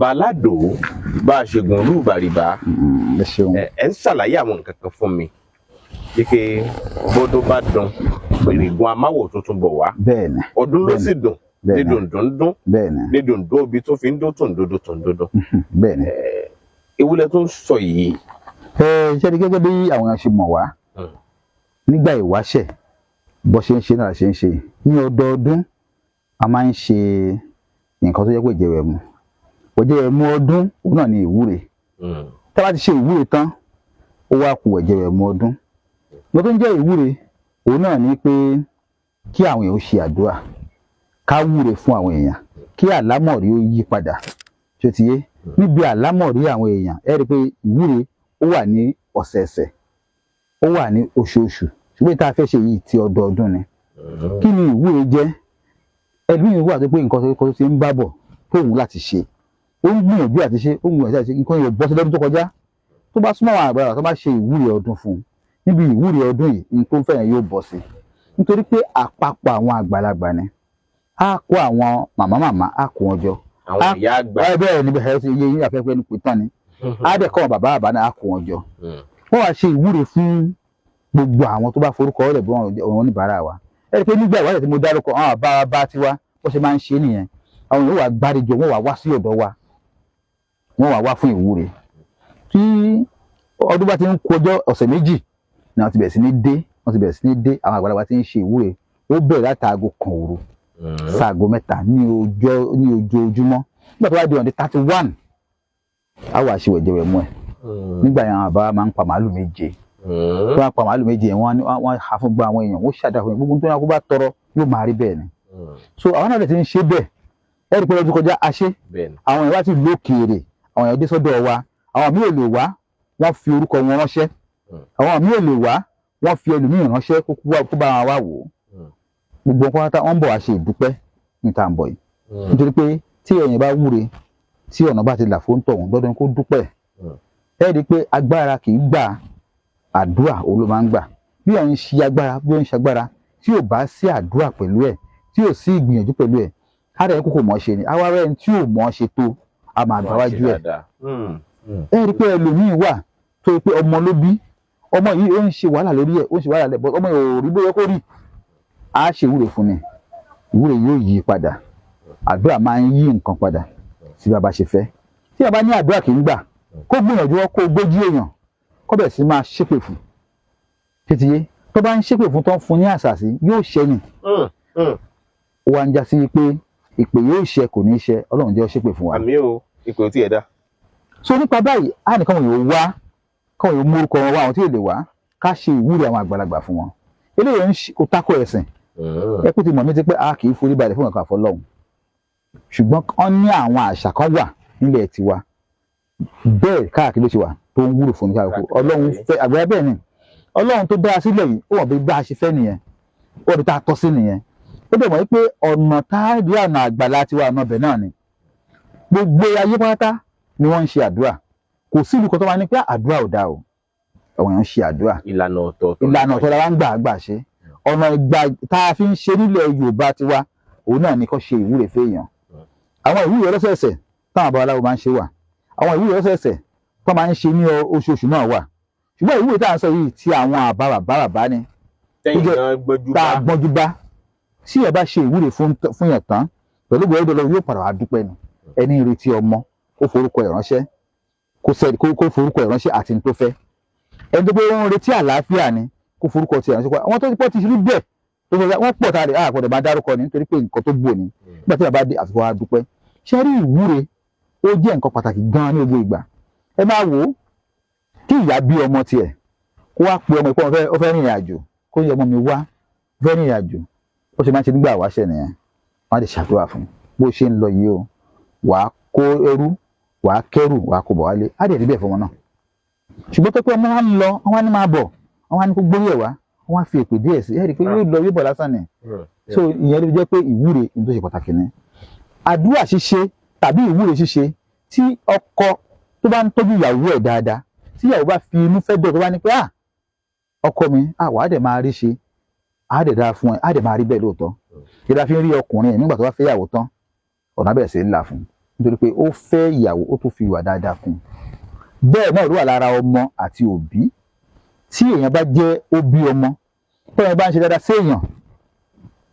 Baládò bá a ṣe gùn lù bàrìbà. Ẹ ṣeun. Ẹ ń ṣàlàyé àwọn nǹkan kan fún mi wípé bọ́dún bá dùn, pèrègùn amáwò tuntun bọ̀ wá. Bẹ́ẹ̀ni. Ọdún ló sì dùn ní dùndùn dún ní dùndún obì tó fi ń dún tòǹdodo tòǹdodo. Ewúlẹ̀ tó ń sọ yìí. Ẹ ṣe ni gẹ́gẹ́ bí àwọn èèyàn ṣe mọ̀ wá nígbà ìwáṣẹ̀, bó ṣe ń ṣe náà ṣe ń ṣe ní ọdọọdún. A máa ń ṣe nǹkan tó jẹ́ pé ìjẹwẹ̀mu ìjẹwẹ̀mu ọdún, òun náà ni ìwúre. Tá a bá ti ṣe ìwúre tán, ó wá kù ìjẹwẹ̀mu ọdún. Lọ tó ń jẹ́ ìwúre, òun náà ni pé kí àwọn èèyàn ó ṣe àdúrà, ká wúre fún àwọn èèyàn, kí àlámọ̀rí ó yí padà. Tí ó ti yé níbi àlámọ̀rí àwọn èèyàn, ẹ rí i pé ìwúre ó wà ní ọ̀sẹ̀ẹ̀sẹ̀, ó wà ní oṣooṣù, ṣùgbọ́n tá a fẹ́ ṣe yìí, ti ọdọọdún ni. Kí ni ìwúre jẹ́? Ẹlòmíì wà tó pé nǹkan tó ti ń bá bọ̀ tóun láti ṣe, ó ń gbìyànjú àti ṣe, ó ń gbìyànjú àti ṣe, nǹkan yóò bọ́ sí lọ́dún tó kọjá. Tó bá súnmọ́ àwọn àgbàlagbà, tó bá ṣe ìwúre ọdún fún un, níbi ìwúre ọdún yìí, nǹkan tó ń fẹ́ yẹn yóò bọ́ sí, nítorí pé àpapọ̀ àwọn àgbàlagbà ni. Á kó àwọn màmá màmá, á kó wọn jọ. Àwọn ìyá àgbà. Ẹ bẹ́ẹ̀ ni, bẹ́ẹ̀ ti yé yín, àfẹ́fẹ́ ní pé tán ni. Á dẹ̀ kọ́ àwọn bàbá bàbá náà, á kó wọn jọ. Wọ́n wá ṣe ìwúre fún gbogbo àwọn tó bá forúkọ ọ̀rẹ́ bí wọn oníbàárà wa. Ẹ rí i pé nígbà ìwádìí tí mo dárúkọ àwọn àbá bá tiwa, bó ṣe máa ń ṣe nìyẹn. Àwọn yóò wá gbáríjọ, wọ́n wá wá sí ọ̀dọ̀ wa, wọ́n wá wá fún ìwúre. Tí ọdún bá ti ń kọjọ́ ọ̀sẹ̀ 2 ni wọ́n ti bẹ̀rẹ̀ sí ní dé, wọ́n ti bẹ̀rẹ̀ sí ní dé. Àwọn àgbàlagbà ti ń ṣe ìwúre. Ó bẹ̀rẹ̀ láti aago 1 òru sáago 3 ní ọjọ́ ní ojoojúmọ́. Nígbà tó bá di on the 31, á wà ṣe wẹ̀jẹ̀wẹ̀mú ẹ̀. Nígbà yẹn, àwọn àbá máa ń pa màálù 7. Tó bá pa màálù 7 yẹn, wọ́n á fún gba àwọn èèyàn, wọ́n ṣàdá fún yẹn, gbogbo tó yẹ kó bá tọrọ yóò máa rí bẹ́ẹ̀ ni. So àwọn náà lè ti ń ṣe bẹ́ẹ̀. Ẹ rí i pé lọ́dún kọjá a ṣe. Àwọn èèyàn wá ti lókèèrè, àwọn èèyàn dé sọ́dọ̀ wa. Àwọn míì ò lè wá, wọ́n fi orúkọ wọn ránṣẹ́. Àwọn míì ò lè wá, wọ́n fi ẹlòmíì ránṣẹ́ kó kó bá wọn wá wò ó. Gbogbo nǹkan pátá, wọ́n ń bọ̀ wá ṣe ìdúpẹ́ ní tá à ń bọ̀ yìí, nítorí pé tí èèyàn bá wúre, tí ọ̀nà bá ti là fún tọ̀hún, dandan kó dúpẹ́. Ẹ rí i pé agbára kì í gbà, àdúrà òun ló máa ń gbà. Bí ẹ̀ ń ṣe agbára, bí ó ń ṣe agbára, tí ò bá sí àdúrà pẹ̀lú ẹ̀, tí ò sí ìgbìyànjú pẹ̀lú ẹ̀, ara ẹ̀ kókò mọ̀ ọ́ ṣe ni. Àwa rẹ̀ tí ò mọ̀ ọ́ ṣe tó a máa gbà wájú ẹ̀. Ẹ rí i pé ẹlòmíín wà tó yẹ pé ọmọ ló bí, ọmọ yìí ó ń ṣe wàhálà lórí ẹ̀, ó ń ṣe wàhálà lẹ̀, but ọmọ yìí ò rí bóyá kó rí. Á ṣe ìwúre fún ni, ìwúre yóò yí padà. Àdúrà máa ń yí nǹkan padà sí bàbá ṣe fẹ́. Tí a bá ní àdúrà kì í gbà, kó gbìyànjú wọn, kó 40 èèyàn, kó bẹ̀rẹ̀ sí máa ṣépè fún títí yé. Tó bá ń ṣépè fún, tó ń fún ní àṣàsí, yóò ṣẹ́yìn. Ó wá ń já sí pé ìpè yóò ṣẹ, kò ní í ṣẹ. Ọlọ́run jẹ́ ó ṣépè fún wa. Àmì o, ìpè ò tiẹ̀ dá. So nípa báyìí, á ní káwọn èèyàn wá, káwọn èèyàn mú orúkọ wọn wá. Àwọn tí ò lè wá, ká ṣe ìwúre àwọn àgbàlagbà fún wọn. Eléyìí ń ṣe kò tako ẹ̀sìn. Ẹ kú ti mọ̀ mí ti pé a kì í forí balẹ̀ fún nǹkan àfọlọ́hún, ṣùgbọ́n wọ́n ní àwọn àṣà kan wà nílẹ̀ tiwa bẹ́ẹ̀, káàkiri ló ṣe wà, tó ń wúlò fún ní káàkiri. Ọlọ́run fẹ́ àgbẹ̀rẹ̀ bẹ́ẹ̀ ni. Ọlọ́run tó dá sílẹ̀ yìí, ó wọ̀n bí bá a ṣe fẹ́ nìyẹn, ó wọ̀n bí tá a tọ́ sí nìyẹn. Ó dẹ̀ mọ̀ wípé ọ̀nà tá a rí, ọ̀nà àgbàlá tiwa, ọ̀nà ọbẹ̀ náà ni. Gbogbo ayé pátá ni wọ́n ń ṣe àdúrà. Kò sí ìlú kan tó máa ní pé àdúrà ò dáa o. Àwọn èèyàn ń ṣe àdúrà. Ìlànà ọ̀tọ̀ọ̀tọ̀. Ìlànà ọ̀tọ̀ la wá ń gbà ṣe. Ọ̀nà ìgbà tá a fi ń ṣe nílẹ̀ Yorùbá tiwa, òun náà ni kó ṣe ìwúre fẹ́yàn. Àwọn ìwúre ọlọ́sẹ̀ẹ̀sẹ̀ táwọn babaláwo máa ń ṣe wà, àwọn ìwúre ọlọ́sẹ̀ẹ̀sẹ̀ tó máa ń ṣe ní oṣooṣù náà wà, ṣùgbọ́n ìwúre tá à ń sọ yìí, ti àwọn àbá bàbá bàbá ni. Tẹ́yìn náà gbọ́njú tá a bá. Gbọ́njú bá. Tí ẹ bá ṣe ìwúre fún yàn tán, pẹ̀lú gbọ́dọ̀ lọ, yóò padà wá dúpẹ́ ni. Ẹni ń retí ọmọ, kó forúkọ ẹ̀ ránṣẹ́, kó sẹ́ni kó forúkọ ẹ̀ ránṣẹ́ àti ní tó fẹ́. Ẹni tó pé ó ń retí àlàáfíà ni, kó forúkọ tiẹ̀ ránṣẹ́. Àwọn tó ti pọ̀ ti rí bẹ́ẹ̀ tó fẹ́, wọ́n pọ̀ tá a lè àpọ̀dọ̀ máa dárúkọ ni, nítorí pé nǹkan tó bò ní. Nígbà tí bàbá dé, àfikún wa dúpẹ́. Ṣé rí, ìwúre ó jẹ́ nǹkan pàtàkì gan-an ní gbogbo ìgbà. Ẹ máa wò ó, kí ìyá bí ọmọ tiẹ̀, kó wá pe ọmọ ìpọ́n, ó fẹ́ rìnrìn àjò, kó yẹ ọmọ mi wá, ó fẹ́ rìnrìn àjò. Ó ṣe máa ń ṣe nígbà wáṣẹ̀ nìyẹn. Wọ́n á lè ṣàdúrà fún bó ṣe ń lọ yìí o, wàá kó ẹrú, wàá kẹ́rù, wàá kó bọ̀ wálé. Á dẹ̀ rí bẹ́ẹ̀ fọmọ náà. Ṣùgbọ́n tó pé ọmọ wa ń lọ, wọ́n wá ní máa bọ̀, wọ́n wá ní kó gbórí ẹ̀ wá, wọ́n wá fi èpè díẹ̀ sí ẹ̀, rí i pé yóò lọ, yóò bọ̀ lásán ni. So ìyẹn ló jẹ́ pé ìwúre ní tó ṣe pàtàkì ni. Àdúrà ṣíṣe tàbí ìwúre ṣíṣe, tí ọkọ tó bá ń tọ́jú ìyàwó ẹ̀ dáadáa, tí ìyàwó bá fi inú fẹ́ dọ̀, tó bá ní pé, "Ah, ọkọ mi, ah, wàá dẹ̀ máa rí ṣe, á dẹ̀ dáa fún ẹ," á dẹ̀ máa rí bẹ́ẹ̀ lóòótọ́. Ìdá fi ń rí ọkùnrin ẹ̀, nígbà tó bá fẹ́ ìyàwó tán, ọ̀nà bẹ̀rẹ̀ sí í là fún. Nítorí pé ó fẹ́ ìyàwó, ó tún fi ìwà dáadáa kún un. Bẹ́ẹ̀ náà ló wà lára ọmọ àti òbí. Tí èèyàn bá jẹ́ òbí ọmọ, tọ́mọ bá ń ṣe dáadáa sí èèyàn,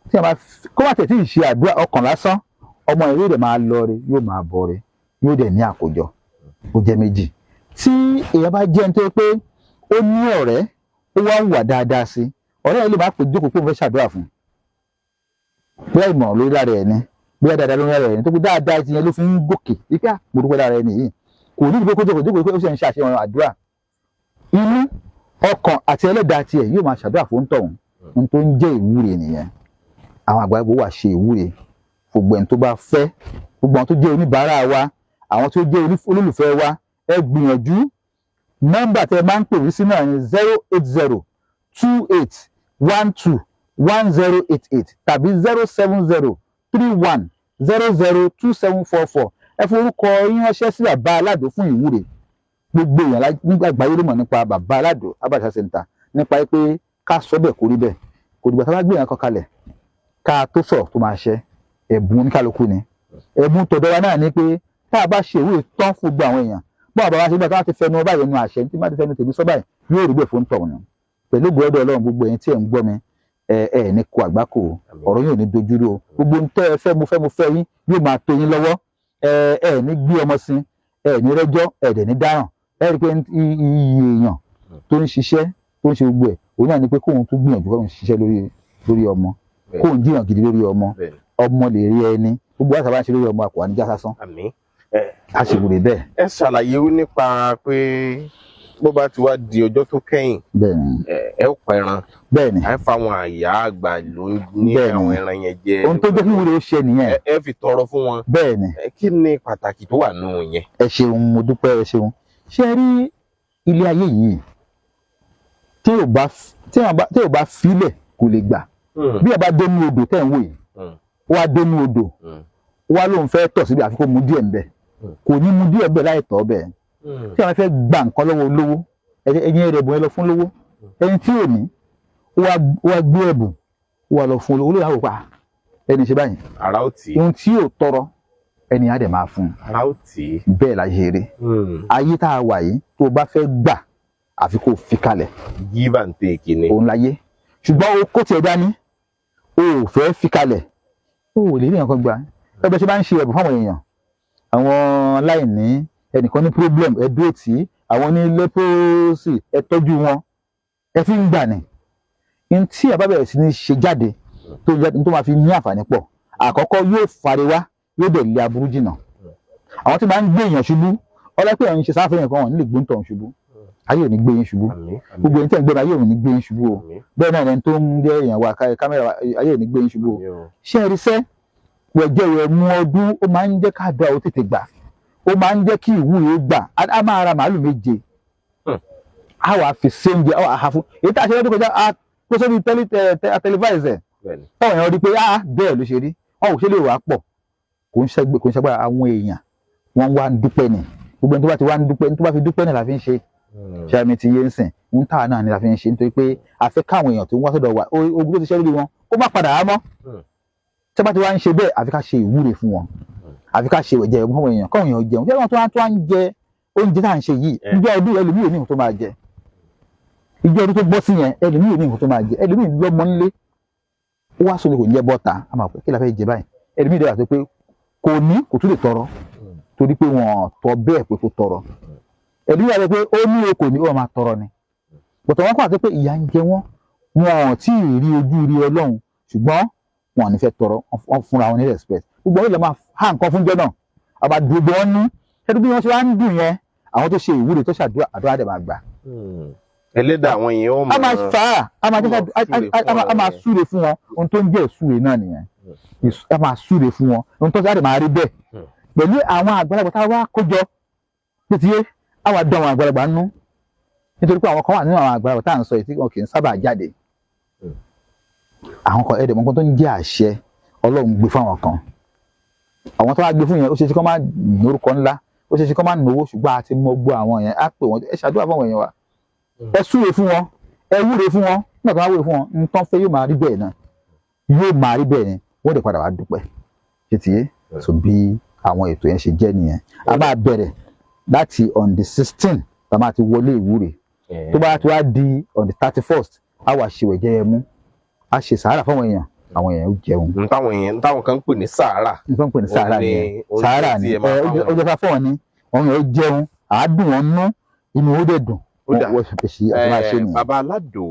tí èèyàn bá kó má tẹ̀ tí ì ṣe àdúrà ọkàn lásán, ọmọ yẹn yóò dẹ̀ máa lọ re, yóò máa bọ̀ re, yóò dẹ̀ ní àkójọ. Ó jẹ́ méjì. Tí èèyàn bá jẹ́ ẹni tó yẹ pé ó ní ọ̀rẹ́, ó wá ń wà dáadáa sí, ọ̀rẹ́ yẹn lè má pè jókòó pé òun fẹ́ ṣàdúrà fún un, bóyá ìmọ̀ràn lórí lára ẹ̀ ni, bóyá dáadáa lórí lára ẹ̀ ni, tó pé dáadáa ti yẹn ló fi ń gòkè wípé, "Ah, mo dúpẹ́ lára ẹni yìí." Kò ní ìdí pé kó jókòó jókòó pé ó sì ń ṣe àṣeyọrọ àdúrà. Inú ọkàn àti ẹlẹ́dàá tiẹ̀ yóò máa ṣàdúrà fún tọ̀hún. Ohun tó ń jẹ́ ìwúre nìyẹn. Àwọn àgbàlagbà wà ṣe ìwúre gbogbo ẹni tó bá fẹ́, gbogbo àwọn tó jẹ́ oníbàárà wa, àwọn tó jẹ́ olólùfẹ́ wa. Ẹ gbìyànjú, nọ́mbà tẹ́ ẹ máa ń pè mí sí náà ní 08028121088 tàbí 07031002744. Ẹ forúkọ yín ránṣẹ́ sí Bàbá Aládò fún ìwúre. Gbogbo èèyàn nígbà àgbáyé ló mọ̀ nípa Bàbá Aládò Abàṣà Center, nípa pé ká sọ bẹ́ẹ̀ kó rí bẹ́ẹ̀. Kò dìgbà tá a bá gbé èèyàn kan kalẹ̀ ká tó sọ̀rọ̀ tó máa ṣẹ. Ẹ̀bùn oníkálukú ni. Ẹ̀bùn tọ̀dọ̀ wa náà ni pé tá a bá ṣe ìwúre tán fún gbogbo àwọn èèyàn, báwọn bàbá ṣe gbà tá a ti fẹnu ọba yẹn nu àṣẹ, tí má ti fẹnu tèmi sọ báyìí, yóò rí bẹ́ẹ̀ fún tọ̀hún ni, pẹ̀lú ògo ọ̀dọ̀ Ọlọ́run. Gbogbo ẹ̀yin tí ẹ̀ ń gbọ́ mi, ẹ ẹ ní kó àgbákò o. Ọ̀rọ̀ yóò ní dojúrú o. Gbogbo ń tẹ́ ẹ fẹ́, mo fẹ́, mo fẹ́ yín, yóò máa tó yín lọ́wọ́. Ẹ ẹ ní gbé ọmọ sí, ẹ ní rẹ́jọ́, ẹ dẹ̀ ní dáràn. Ẹ rí i pé iye èèyàn tó ń ṣiṣẹ́, tó ń ṣe gbogbo ẹ̀, òun náà ni pé kóun tún gbìyànjú kóun ṣiṣẹ́ lórí ọmọ, kóun jiyàn gidi lórí ọmọ. Ọmọ lè rí ẹni gbogbo àṣà bá ń ṣe lórí ọmọ, àkùwà níjà sásán. Àmín. A sì wúre bẹ́ẹ̀. Ẹ ṣàlàyé nípa pé bó bá ti wá di ọjọ́ tó kẹ́yìn, ẹ ó pa ẹran. Bẹ́ẹ̀ni. Ẹ fáwọn àyà àgbà ló ń ní àwọn ẹran yẹn jẹ. Ohun tó jẹ́ kí wúre ó ṣe nìyẹn. Ẹ fi tọrọ fún wọn. Bẹ́ẹ̀ni. Kí ni pàtàkì tó wà nù yẹn? Ẹ ṣeun, mo dúpẹ́, ẹ ṣeun. Ṣé ẹ rí ilé ayé yìí, tí ò bá filẹ̀, kò lè gbà. Bí ẹ bá dénú odò tẹ̀ ń wò yìí, ó wá dénú odò, ó wá lóun fẹ́ tọ̀ síbi, àfi kó mu díẹ̀ ńbẹ̀. Kò ní mu díẹ̀ ńbẹ̀ láì tọ̀ bẹ́ẹ̀. Tí àwọn fẹ́ gba nǹkan lọ́wọ́ olówó, ẹ̀yin rẹ̀ bùn, ẹ lọ fún lówó. Ẹni tí ò ní, ó wá gbé ẹ̀bùn, ó wá lọ fún olówó, olówó àwọn pa ẹni ṣe báyìí. Ara ó tì í. Ohun tí yóò tọrọ, ẹni á dẹ̀ máa fún un. Ara ó tì í. Bẹ́ẹ̀ la ṣe rí. Ayé tá a wà yìí, tó o bá fẹ́ gbà, àfi kó o fi kalẹ̀. Give and take ni. Òun láyé. Ṣùgbọ́n o kó tiẹ̀ dání, o ò fẹ́ fi kalẹ̀, o ò lè rí nǹkan gbà. Ẹgbẹ́ ṣe bá ń ṣe ẹ̀bùn fáwọn èèyàn, àwọn aláìní, ẹnìkan ní problem, ẹ dúró tì í, àwọn ní leprosy, ẹ tọ́jú wọn, ẹ fi ń gbà ní. N tí ẹ bá bẹ̀rẹ̀ sí ní ṣe jáde tó jáde, tó máa fi ní àǹfààní pọ̀. Àkọ́kọ́, yóò fare wá, yóò dẹ̀ lé aburú jìnnà. Àwọn tí máa ń gbé èèyàn ṣubú, ọlọ́pàá èèyàn ń ṣe sáfẹ́ yẹn kan, wọn nílè gbóǹtọ̀ ṣubú. Ayé ò ní gbé yín ṣubú. Àmín. Gbogbo ẹni tẹ́ ń gbé, ayé ò ní gbé yín ṣubú o. Àmín. Bẹ́ẹ̀ náà ẹni tó ń jẹ́ èèyàn wa kámẹ́rà wa, ayé ò ní gbé yín ṣubú o. Àmín o. Ṣé ẹ rí sẹ́, wẹ̀jẹ̀ wẹ̀ mú ọdún, ó máa ń jẹ́ ká àdúrà ó tètè gbà, ó máa ń jẹ́ kí ìwúre gbà. Á máa ra màálù 7, á wàá fi séúnjẹ, á wàá ha fún èyí tá a ṣe lọ́dún kọjá, á kó sórí tẹlifáìsì ẹ̀, táwọn èèyàn rí pé á bẹ́ẹ̀ ló ṣe rí. Wọn ò ṣe lè wàá pọ̀, kò ń ṣẹ́gbẹ́, kò ń ṣẹ́gbẹ́. Àwọn èèyàn wọ́n wá ń dúpẹ́ ni. Gbogbo ẹni tó bá ti wá ń dúpẹ́, tó bá fi dúpẹ́ náà la fi ń ṣe. Ṣé àmì ti yé ń sìn ń tà náà ni la fi ń ṣe, nítorí pé a fẹ́ káwọn èèyàn tó ń wá sọ́dọ̀ wa, ogun tó ti ṣẹ́ lórí wọn, kó má padà wá mọ́. Tí a bá ti wá ń ṣe bẹ́ẹ̀, àfi ká ṣe ìwúre fún wọn, àfi ká ṣe ìwẹ̀jẹ̀ fún àwọn èèyàn, káwọn èèyàn jẹun. Ṣé wọn tó wá ń jẹ oúnjẹ tá à ń ṣe yìí? Ìjọ ọdún, ẹlòmíì ò ní nǹkan tó máa jẹ. Ìjọ ọdún tó bọ́ sí yẹn, ẹlòmíì ò ní nǹkan tó máa jẹ. Ẹlòmíì lọ́mọ ńlé, ó wá sóni, kò ní jẹ bọ́ta. A máa pẹ́ kí la fẹ́ jẹ báyìí? Ẹlòmíì dẹ̀ wà tó pé kò ní, kò tún lè tọrọ, torí pé wọn tọ́ bẹ́ẹ̀ pé kò tọrọ. Ẹlòmíì wà pé ó ní o kò ní, ó máa tọrọ ni. Bọ̀tọ̀ wọn kọ́ àti pé ìyà ń jẹ wọ́n, wọn ò tí ì rí ojú rí Ọlọ́run, ṣùgbọ́n wọn ò ní fẹ́ tọrọ. Wọ́n fúnra wọn ní respect. Gbogbo àwọn ilẹ̀ máa há nǹkan fún jọ náà, àbàdùgbò wọn ní ṣẹ́ni bí wọ́n ṣe wá ń dùn yẹn. Àwọn tó ṣe ìwúre, tó ṣàdúrà, àdúrà dẹ̀ máa gbà. Ẹlẹ́dàá àwọn èèyàn ó A máa fà á, a máa jẹ́ ká a máa súre fún wọn. Ohun tó ń jẹ́ ìsúre náà nìyẹn. A máa súre fún wọn, ohun tó sáré máa rí bẹ́ẹ̀. Pẹ̀lú àwọn àgbàlagbà tá a wá kójọ tó ti yé, a wá dán àwọn àgbàlagbà nú, nítorí pé àwọn kan wà nínú àwọn àgbàlagbà tá à ń sọ yìí tí wọn kì í sábà jáde. Àwọn kan ẹ̀ẹ́dẹ̀ mọ́kàn tó ń jẹ́ àṣẹ Ọlọ́run gbé fún àwọn kan. Àwọn tó wá gbé fún yẹn, ó ṣe é ṣe kó má lórúkọ ńlá, ó ṣe é ṣe kó má náwó, ṣùgbọ́n a ti mọ gbọ́ àwọn yẹn, á pè wọ́n, ẹ ṣàdúrà fún àwọn èèyàn wa, ẹ súre fún wọn, ẹ wúre fún wọn. Nígbà tó wá wúre fún wọn, nǹkan fẹ́ yóò máa rí bẹ́ẹ̀ náà, yóò máa rí bẹ́ẹ̀ ni. Wọ́n dẹ̀ padà wá dúpẹ́. Ṣe tiye so bí Àwọn ètò yẹn ṣe jẹ́ nìyẹn. A máa bẹ̀rẹ̀ láti on the 16, tá a máa ti wọlé ìwúre. Tó bá ti wá di on the 31st, á wà ṣe wẹ̀jẹwẹ̀mu, á ṣe sàárà fáwọn èèyàn, àwọn èèyàn ó jẹun. N táwọn èèyàn, n táwọn kan ń pè ní sàárà. Nǹkan pè ní sàárà Òun ni nìyẹn. oúnjẹ Sàárà tí ni. ẹ máa Ẹ fáwọn. oúnjẹ fún wọn ni, àwọn èèyàn ó jẹun, àádùn wọn nú, inú ó dẹ̀ dùn. Ó dà. Wọ́n ṣe ṣe àti máa ṣe nìyẹn. Bàbá Aládò,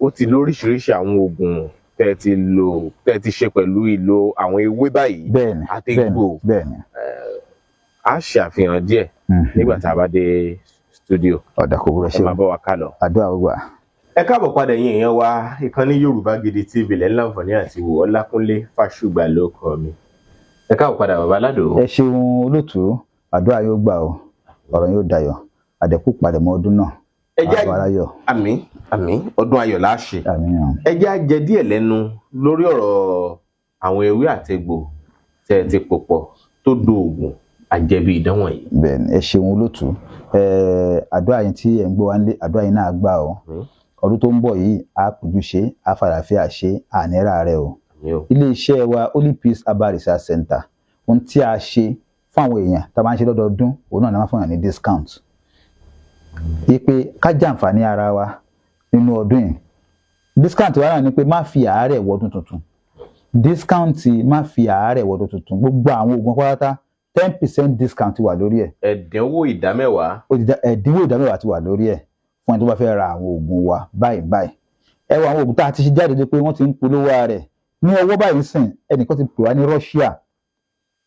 ó ti lóríṣiríṣi àwọn oògùn tẹ́ ẹ ti lò, tẹ́ ẹ ti ṣe pẹ̀lú ìlò àwọn ewé báyìí Bẹ́ẹ̀ni. àti Bẹ́ẹ̀ni. egbò. Bẹ́ẹ̀ni. Á ṣe àfihàn díẹ̀ nígbà tá a bá dé studio. Ọ̀dà, kò wúrọ̀. Ẹ Ṣe máa bá wa ká lọ. Àdúrà gbogbo à. Ẹ káàbọ̀ padà, yín èèyàn wa. Ìkànnì Yorùbá Gidi TV lẹ́ ń láǹfààní àti wò. Ọlákúnlé Fásùgbà ló kọ mi. Ẹ káàbọ̀ padà, bàbá Aládò. Ẹ ṣeun, olóòtú. Àdúrà yóò gbà o, ọ̀rọ̀ yóò dayọ̀, àdẹ̀kù palẹ̀mọ́ ọdún náà. Ẹ jẹ́ Àwọn aráyọ̀. Àmín, àmín, ọdún ayọ̀ la ṣe. Àmín. Ẹ jẹ́ á jẹ díẹ̀ lẹ́nu lórí ọ̀rọ̀ àwọn ewé àtegbò tẹ́ ẹ ti pò pọ̀ tó do oògùn àjẹbí idán wọ̀nyí. Bẹ́ẹ̀ni, ẹ ṣeun, olóòtú. Àdúrà yín tí ẹ ń gbọ́ wá nílé, àdúrà yín náà gbà o. Àmín. Ọdún tó ń bọ̀ yìí, á péjú ṣe, á fàlàáfíà ṣe, ànírà rẹ o. Àmín o. Ilé iṣẹ́ wa, Holy Peace Herbal Research Center, ohun tí a ṣe fún àwọn èèyàn tá a máa ń ṣe lọ́dọọdún, òun náà ni wọ́n fún yàn ní discount, ipe ká jàǹfààní ara wa nínú ọdún yìí. Discount wa náà ni pé má fi àárẹ̀ wọdún tuntun. Discount má fi àárẹ̀ wọdún tuntun, gbogbo àwọn oògùn pátá, 10% discount wà lórí ẹ̀. Ẹ̀dínwó 10%. Ó ti dá ẹ̀dínwó 10% ti wà lórí ẹ̀ fún ẹni tó bá fẹ́ ra àwọn oògùn wa báyìí báyìí. Ẹ wo àwọn oògùn tá a ti ṣe jáde tó pé wọ́n ti ń polówó rẹ̀ ní ọwọ́ báyìí sìn. Ẹnìkan ti pè wá ní Russia,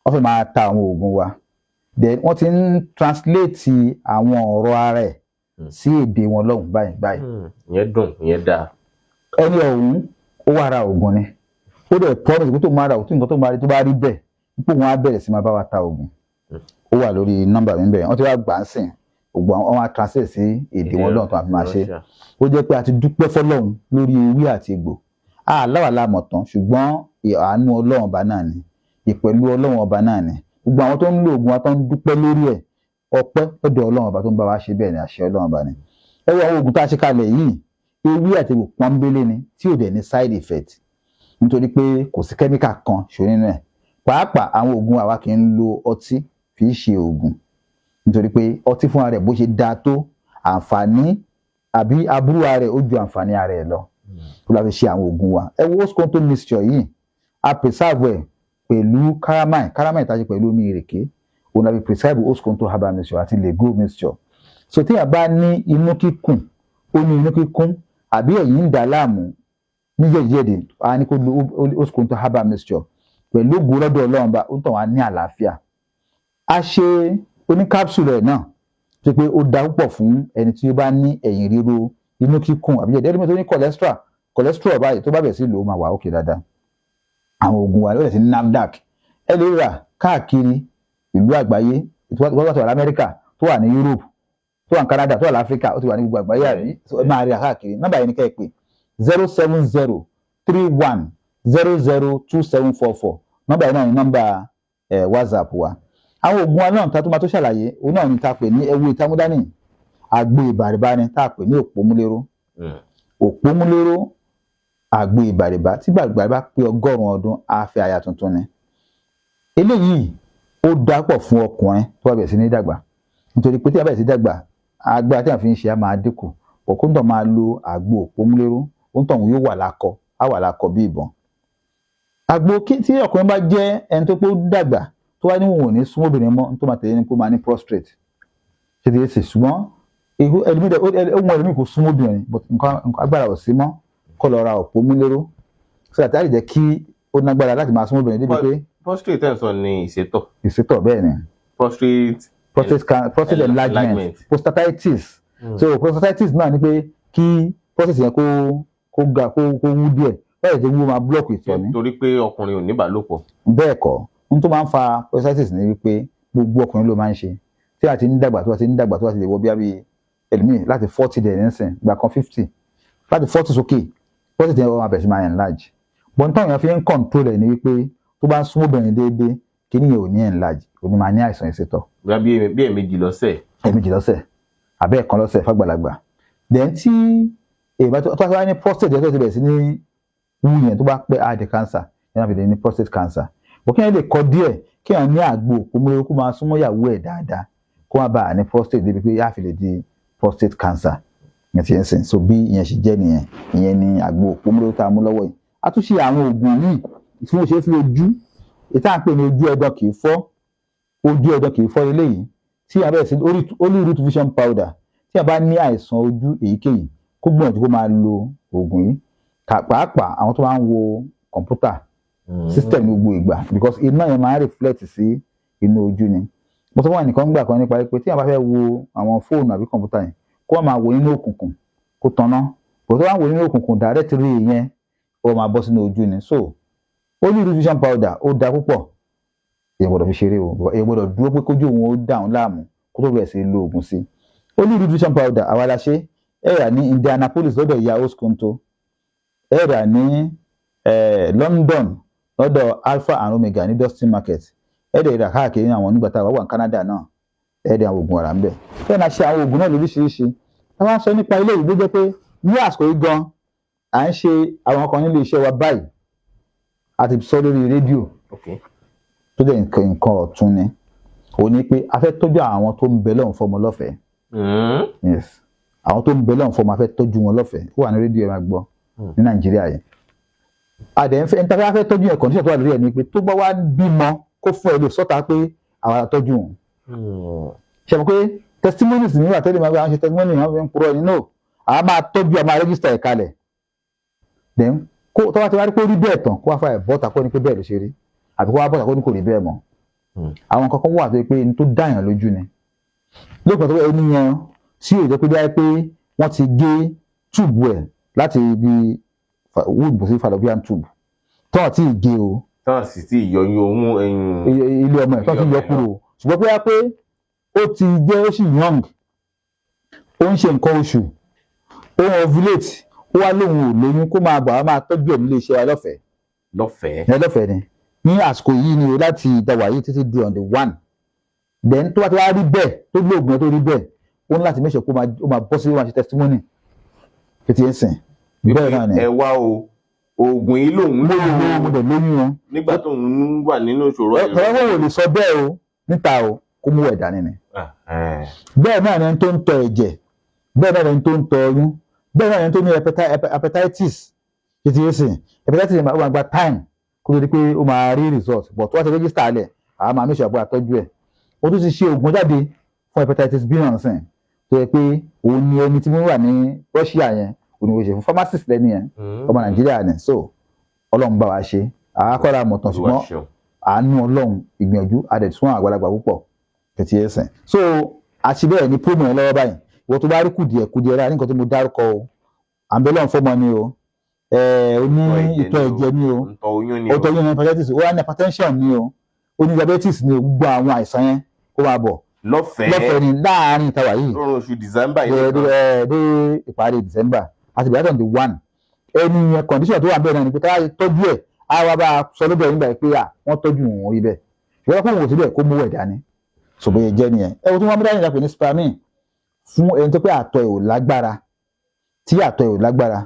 wọ́n fẹ́ máa ta àwọn oògùn wa. Then wọ́n ti ń translate àwọn ọ̀rọ̀ ara ẹ̀ sí èdè wọn lọ́hùn báyìí báyìí. Ìyẹn dùn, ìyẹn dáa. Ẹni ọ̀hún, ó wá ra oògùn ni, ó dẹ̀ promise pé tó máa ra òtún nǹkan tó máa rí, tó bá rí bẹ́ẹ̀, pé òun á bẹ̀rẹ̀ sí máa bá wa ta oògùn. Ó wà lórí nọ́mbà mi bẹ́ẹ̀. Wọ́n ti wá gbà á sìn, ògùn àwọn wọn á translate sí èdè wọn lọ́hùn tó máa fi máa ṣe. Ó jẹ́ pé a ti dúpẹ́ fọlọ́hun lórí ewé àti egbò. Aláwàlá mọ̀tán, ṣùgbọ́n àánú Ọlọ́run ọba náà ni, ìpẹ̀lú Ọlọ́run ọba náà ni. Gbogbo àwọn tó ń lo oògùn wa, tó ń dúpẹ́ lórí ẹ̀, ọpẹ́ lọ́dọ̀ Ọlọ́run ọba tó ń bá wa ṣe bẹ́ẹ̀ ni, àṣẹ Ọlọ́run ọba ni. Ẹ wo àwọn oògùn tá a ṣe kalẹ̀ yìí, ewé àti egbò pọ́nbélé ni, tí ò dẹ̀ ní side effect, nítorí pé kò sí kẹ́míkà kan ṣo nínú ẹ̀. Pàápàá àwọn oògùn àwa kì í lo ọtí fi í ṣe oògùn, nítorí pé ọtí fúnra rẹ̀, bó ṣe dáa tó, àǹfààní àbí aburú ara rẹ̀ ó ju àǹfààní ara ẹ̀ lọ, tó la fi ṣe àwọn oògùn wa. Ẹ wo Oskonto mixture yìí, a preserve ẹ̀ pẹ̀lú calamine. Calamine tá a ṣe pẹ̀lú omi ìrèké, òun la fi prescribe Oskonto herbal mixture àti Lego mixture. So téèyàn bá ní inú kíkùn, ó ní inú kíkún àbí ẹ̀yìn ń dà á láàmú ní jẹ̀díjẹ̀dì, a ní kó lo Oskonto herbal mixture. Pẹ̀lú ògo lọ́dọ̀ Ọlọ́run bá ó ń tàn wá ní àlàáfíà. A ṣe oní capsule rẹ̀ náà, tó pé ó da púpọ̀ fún ẹni tí ó bá ní ẹ̀yìn ríro, inú kíkùn àbí jẹ̀dí, ẹni tó ní cholesterol báyìí, tó bá bẹ̀rẹ̀ sí lò ó, máa wà ókè dáadáa. Àwọn oògùn wa ló sí ní NAFDAC, ẹ lè rà káàkiri ìlú àgbáyé. Tó bá tó wà ní Amẹ́ríkà, tó wà ní Europe, tó wà ní Canada, tó wà ní Áfíríkà, ó ti wà ní gbogbo àgbáyé àrí. Ẹ máa rí rà káàkiri. Nọ́mbà yìí ni kẹ́ ẹ pè: 07031002744. Nọ́mbà yìí náà ni nọ́mbà WhatsApp wa. Àwọn oògùn wa náà tá tó máa tó ṣàlàyé, òun náà ni tá a pè ní ẹwú ìtamúdání, àgbo ìbàrìbá ni, tá a pè ní òpómúléró. Òpómúléró, àgbo ìbàrìbá tí bàrìbá pé 100 ọdún, á fẹ́ aya tuntun ni. Eléyìí ó dápọ̀ fún ọkùnrin tó bá bẹ̀rẹ̀ sí ní dàgbà, nítorí pé tí a bẹ̀rẹ̀ sí dàgbà, agbára tí a fi ń ṣe á máa dínkù. Òkúńtọ̀ máa lo àgbo òpómúléró, òǹtọ̀ yóò wà lákọ, á wà lákọ bí ìbọn. Àgbo tí ọkùnrin bá jẹ́ ẹni tó pé ó dàgbà, tó wá ní òun ò ní súnmọ́ obìnrin mọ́, tó máa tẹ̀lé ní kó máa ní prostate ṣe ti ṣe. Ṣùgbọ́n ẹlòmíì, ohun ẹlòmíì kò súnmọ́ obìnrin, but nǹkan agbára ò sí mọ́, kó lọ ra òpómúléró so that á lè jẹ́ kí ó nágbára láti máa súnmọ́ obìnrin débi pé. Prostate tẹ̀ ń sọ ní ìsétọ̀? Ìsétọ̀, bẹ́ẹ̀ ni. Prostate. Prostate enlargement, prostatitis. So prostatitis náà ni pé kí prostate yẹn kó ga, kó wú díẹ̀. Bẹ́ẹ̀ tí wú, máa block ìtọ̀ ní. Torí pé ọkùnrin ò ní ìbálòpọ̀. Bẹ́ẹ̀ kọ́. Ohun tó máa ń fa prostatitis ni wípé gbogbo ọkùnrin ló máa ń ṣe. Tí a ti ń dàgbà, tó a ti ń dàgbà, tó a ti lè wọ bí i ẹlòmíì láti 40 dẹ̀ nísìn, gbà kan 50, láti 40 sókè, prostate yẹn wọ́n máa bẹ̀rẹ̀ sí máa enlarge. But táwọn èèyàn fi ń control ẹ̀ ni wípé tó bá ń súnmọ́ obìnrin déédéé, kíní yẹn ò ní enlarge, ò ní máa ní àìsàn ìsétọ̀. Bí ẹ̀ẹ̀mejì lọ́sẹ̀. Ẹ̀ẹ̀mejì lọ́sẹ̀ àbẹ́ ẹ̀kan lọ́sẹ̀ fàgbàlagbà. Then tí èèyàn tó bá ní prostate yẹn, tó ti bẹ̀rẹ̀ sí ní wú yẹn, tó bá pẹ́, á di cancer yẹn, náà fi lè ní prostate cancer. Bó kí yẹn lè kọ díẹ̀, Kí èèyàn ní àgbo òpómúléró, kó máa súnmọ́ ìyàwó ẹ̀ dáadáa, kó má bàa ní prostate débi pé yáa fi lè di prostate cancer ìyẹn ti ń sìn. So bí ìyẹn ṣe jẹ́ nìyẹn. Ìyẹn ni àgbo òpómúléró tá a mú lọ́wọ́ yìí. A tún ṣe àwọn oògùn míì tí wọ́n ṣe é fi ojú ìta ń pè ní ojú ẹ̀dọ̀ kì í fọ́. Ojú ẹ̀dọ̀ kì í fọ́ eléyìí tí a bẹ̀rẹ̀ sí Holy Root Vision Powder. Tí a bá ní àìsàn ojú èyíkéyìí, kó gbìyànjú kó máa lo oògùn yìí, pàápàá àwọn tó máa ń wo kọ̀ǹpútà, system ní gbogbo ìgbà, because iná yẹn máa ń reflect sí inú ojú ni. Mo sọ fún ẹnìkan gbà kan nípa pé tí a bá fẹ́ wo àwọn fóònù àbí kọ̀ǹpútà yẹn, kó wọ́n máa wò nínú òkùnkùn, kó tanná kò tó wá wò nínú òkùnkùn, direct ray yẹn ó máa bọ́ sínú ojú ni. So Holy Root Vision Powder, ó da púpọ̀. Èèyàn gbọ́dọ̀ fi ṣeré o. Èèyàn gbọ́dọ̀ dúró pé kójú òun ó dà òun láàmú kó tó bẹ̀rẹ̀ sí lo oògùn sí. Holy Root Vision Powder, àwa la ṣe. Ẹ rà ní Indianapolis lọ́dọ̀ ìyá Oskonto, ẹ rà ní London lọ́dọ̀ Alpha and Omega ní Dustin Market, ẹ dẹ̀ rà káàkiri ní àwọn onígbà tá a wà ní Canada náà. Ẹ dẹ̀ àwọn oògùn ọ̀rà ń bẹ̀. Bẹ́ẹ̀ náà ṣe àwọn oògùn náà lóríṣiríṣi. Táwọn sọ nípa ilé ìlú jẹ́ pé ní àsìkò yìí gan, à ń ṣe àwọn kan nílé iṣẹ́ wa báyìí. A ti sọ lórí rédíò tó jẹ́ nǹkan ọ̀tun ni. Òun ni pé a fẹ́ tọ́jú àwọn tó ń bẹ lọ́hùn fọmọ lọ́fẹ̀ẹ́. Yes, àwọn tó ń bẹ lọ́hùn fọmọ, a fẹ́ tọ́jú wọn lọ́fẹ̀ẹ́. Ó wà ní rédíò, ẹ máa gbọ́ ní Nàìjíríà yìí. Àdẹ̀ ń fẹ́ níta fẹ́ tọ́jú yẹn, condition tó wà lórí ẹ̀ ni pé tó bá wá bímọ, kó fún ẹ lè sọ́ta pé àwọn àtọ́jú òun. Ṣe mọ̀ pé testimonies nígbà tẹ́lẹ̀ máa gbé àwọn ṣe testimony, wọn fi ń purọ́ nínú. Àwọn máa tọ́jú, àwọn máa register ẹ̀ kalẹ̀, then kó tó bá ti wá rí pé ó rí bẹ́ẹ̀ tán, kó wá fà ẹ̀ bọ́ta, kó ní pé bẹ́ẹ̀ ló ṣe rí, àbí kó wá bọ́ta, kó ní kò rí bẹ́ẹ̀ mọ́. Àwọn kankan wà tó yẹ pé ní tó dáyàn lójú ni lóòpọ̀ tó ẹni yẹn tí ò jẹ́ pé bí wáyé pé wọ́n ti gé tube ẹ̀ láti ibi womb sí fallopian tube tán àti ìgé o. Tán sì ti yọyún ohun ẹyin. Ilé ọmọ ẹ̀ tán ti yọ kúrò, ṣùgbọ́n pé wá pé ó ti jẹ́ ó sì young, ó ń ṣe nǹkan oṣù, ó ń ovulate, ó wá lóun ò lóyún, kó máa bọ̀, á máa tọ́jú ẹ̀ nílé iṣẹ́ wa lọ́fẹ̀ẹ́. Lọ́fẹ̀ẹ́. Ẹ lọ́fẹ̀ẹ́ ni ní àsìkò yìí ni o, láti ìdáwà yìí títí di on the 1. Then tó bá ti wá rí bẹ́ẹ̀, tó lóògùn ẹ tó rí bẹ́ẹ̀, ó ní láti make sure kó ó máa bọ́ sí, ó máa ṣe testimony títí ẹ̀ sìn bẹ́ẹ̀ náà ni. Ẹ wá o, oògùn yìí lòun mo lò ó, mo dẹ̀ lóyún wọn. Nígbà tó ń wà nínú ìṣòro. Tọ́wọ́ wọn ò lè sọ bẹ́ẹ̀ o níta o, kó mú ẹ̀ dání ni. Bẹ́ẹ̀ náà ni ẹni tó ń tọ ẹ̀jẹ̀, bẹ́ẹ̀ náà ni ẹni tó ń tọ ọyún, bẹ́ẹ̀ náà ni ẹni tó ní hepatitis títí ẹ̀ sìn. Hepatitis ó máa gba time kó tó di pé ó máa rí result, but tó wá ti register lẹ̀, àwọn máa make sure pé àtọ́jú ẹ̀. Ó tún ti ṣe oògùn jáde fún hepatitis B náà sìn, tó yẹ pé òun ni ẹni tí mo wà ní Russia yẹn, òun ni mo ṣe fún pharmacist lẹ́ni yẹn, ọmọ Nàìjíríà ni. So Ọlọ́run bá wa ṣe, àákọ́ra mọ̀tàn, ṣùgbọ́n àánú Ọlọ́run, ìgbìyànjú adẹ̀tún àgbàlagbà púpọ̀ tètè ẹsẹ̀. So àti bẹ́ẹ̀ ni promo yẹn lọ́wọ́ báyìí. Ìwọ tó bá rí kùdìẹ̀ kùdìẹ̀ rà ní nǹkan tó mo dárúkọ o, à ń bẹ lọ́run fọ́mọ ni o, o ní ìtọ̀ ẹ̀jẹ̀ ni o, ọ̀tọ̀ oyún ní hepatitis, ó wá ní hypertension ni o, ó ní diabetes ni o, gbogbo àwọn àìsàn yẹn, kó máa bọ̀. Lọ́fẹ̀ẹ́. Lọ́fẹ̀ẹ́ ni láàárín ìtawà yìí. Lọ́rùn oṣù December yìí. Dé ìparí December àti bẹ̀rẹ̀ on the 1. Ẹni yẹn, condition tó wà bẹ́ẹ̀ náà ni pé tá a tọ́jú ẹ̀, á wá bá a sọ lóbẹ̀ nígbà pé à wọ́n tọ́jú òun rí bẹ́ẹ̀, ìwọ́n kó òun ò síbẹ̀, kó mú ẹ̀ dání. Ṣòbóyè jẹ́ nìyẹn. Ẹ wo tí wọ́n mú dání ìdàpọ̀ ní spermine fún ẹni tó pé àtọ̀ ẹ̀ ò lágbára, tí àtọ̀ ẹ̀ ò lágbára.